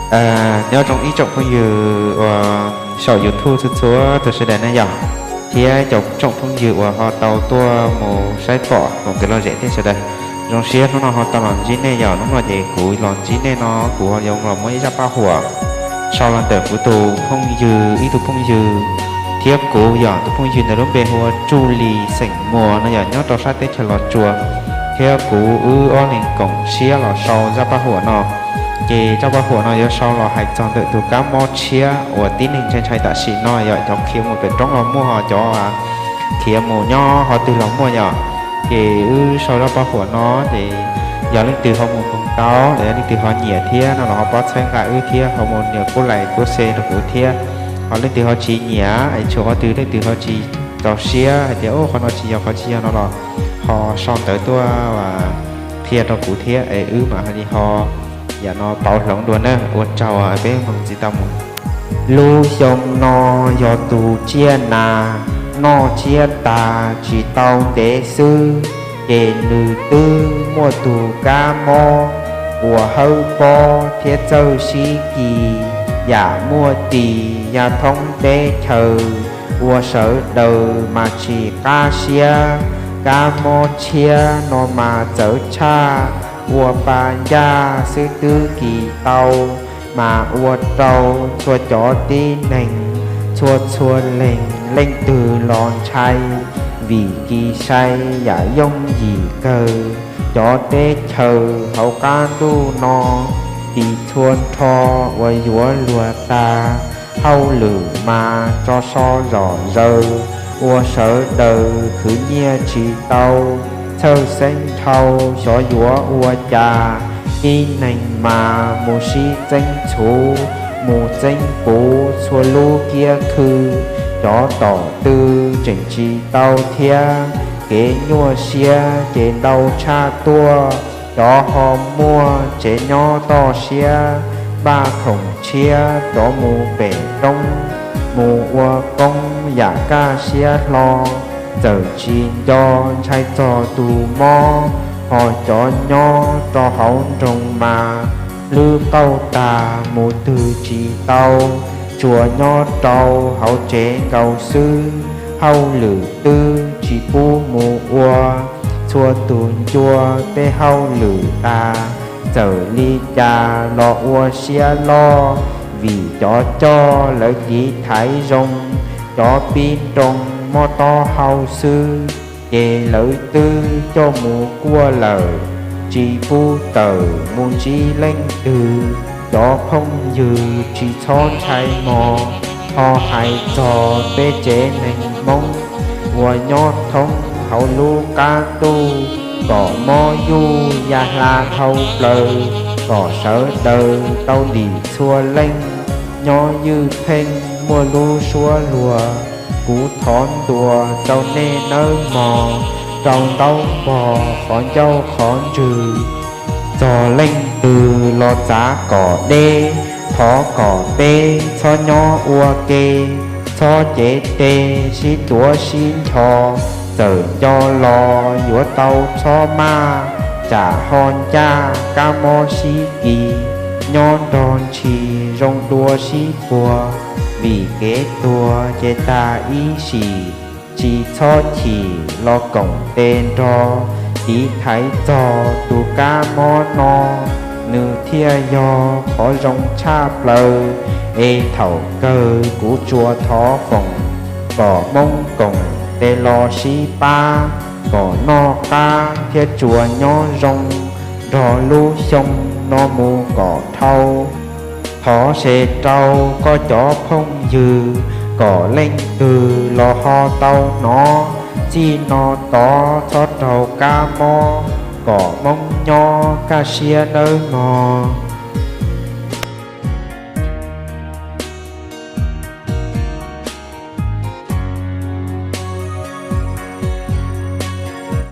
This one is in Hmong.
Nyob zoo ib tsoom phooj ywg uas saum YouTube txhua txhua tus sawv daws na yom, thiab cov tsoom phooj ywg uas ho tau tuaj mus saib pom koom kev lom zem tej sawv daws. Zoo siab hnub no ho tau los ntsib nej yom. Hnub no ces kuv los ntsib nej no kuv yuav los muab ib zaj paj huam sau los ntawm kuv tus phooj ywg, ib tug phooj ywg thiab kuv yom. Tus phooj ywg ntawd lub npe hu ua Tsuj Lis xeem Muas no yom, nyob rau sab teb chaws Los Tsuas, thiab kuv wb ob leeg koom siab los sau zaj paj huam no. Ces zaj paj huam no yuav sau los hais txog ntawm tus kab mob tshiab uas tib neeg ntshai ntshai tam sim no yom. Cov khiav mus pem roob los muaj, cov khiav mus nyob qhov twg los muaj yom. Ces wb sau zaj paj huam no ces yog leej twg ho mus mloog tau, yog leej twg ho nyiam thiab no los ho pab txhawb nqa wb thiab ho mus nias kub like kub share rau kuv thiab. Ho leej twg ho tsis nyiam es tshuav qhov twg leej twg ho tsis txaus siab hais tias qhov no tsis yog, qhov tsis yog no los ho sau ntawv tuaj qhia rau kuv thiab es wb mam li ho yam no pauv hloov dua nawb. Ua tsaug, peb mus ntxiv tau mus. Lub xyoo no yog tus tsiaj nas noj tsiab tas tsis tau ntev xwb, ces nws twb muaj tus kab mob uas hawb pob thiab txawj sib kis yam muaj tis ya thoob teb chaws, ua sawv daws mas tsis qab siab. Kab mob tshiab no mas txawv tshaj, ua pa ncaj xwb twb kis tau, mas ua rau txhua cov tib neeg, txhua txhua leeg leej twg los ntshai, vim kis sai yam yooj yim kawg. Cov teb chaws hauv qab ntuj no tis txhua nrho uas yuav luag tag, hauj lwm mas tso so zom zaws, ua sawv daws khwv nyiaj tsis tau, txhawj xeeb nthau xyov yuav ua cas. Tib neeg mas mus sib txeeb txhuv, mus txeeb puv txhua lub kiab khw, cov tom tw tseem tsis tau thiab. Kev nyuaj siab ces ntau tshaj tuaj, cov ho muaj tsev nyob toj siab, npaj khoom tshiab rov mus pem roob, mus ua koob yam kaj siab hlo. Txawm tsis nco ntshai txog tus mob, ho cov nyob rau hauv nroog mas hlwb qauj tas mus twg tsis tau, tsuas nyob rau hauv tsev nkaus xwb. Hauj lwm twb tsis pub mus ua, txhua tus ncua tej hauj lwm tas. Txawm li cas los ua siab loj, vim cov coj lawv tiv thaiv zoo, cov pib nroo mob tob hau xwb, ces lawv twb coj mus kuaj lawm, tsis pub tawm mus ntsib leej twg. Cov phooj ywg tsis txhob ntshai mos, ho hais txog peb tsev neeg Hmoob uas nyob thoob hauv lub qab ntuj, kom mob yuj ya hla dhau plaws, kom sawv daws tau dim txhua leej. Nyob ywj pheej muaj lub suab luag, kuv thov ntuas rau nej nawb mog, rau ntaub npog qhov ncauj qhov ntswg. Txog leej twg los txav kom deb, thov kom peb txhob nyob ua ke, txhob cev tes sib tuav sib ncho. Txawm nco los yuav tau txhob maj, tsam ho ncaj kab mob sib kis, nyob nrog ntshis zoo dua sib puag, vim kev tuag ces tag ib sim. Tsis txhob chim los koom tes nrog tiv thaiv txog tus kab mob no, nws thiaj yog qhov zoo tshaj plaws. Es thaum kawg kuv tsuas thov foom kom Hmoob koom tes los sib pab, kom noj qab thiab tsuas nyob zoo, nrog lub xyoo no mus kom dhau. Thov se rau koj cov phooj ywg, kom leej twg los ho tau hnov, txij no tod txhob raug kab mob, kom Hmoob nyob kaj siab nawb mog.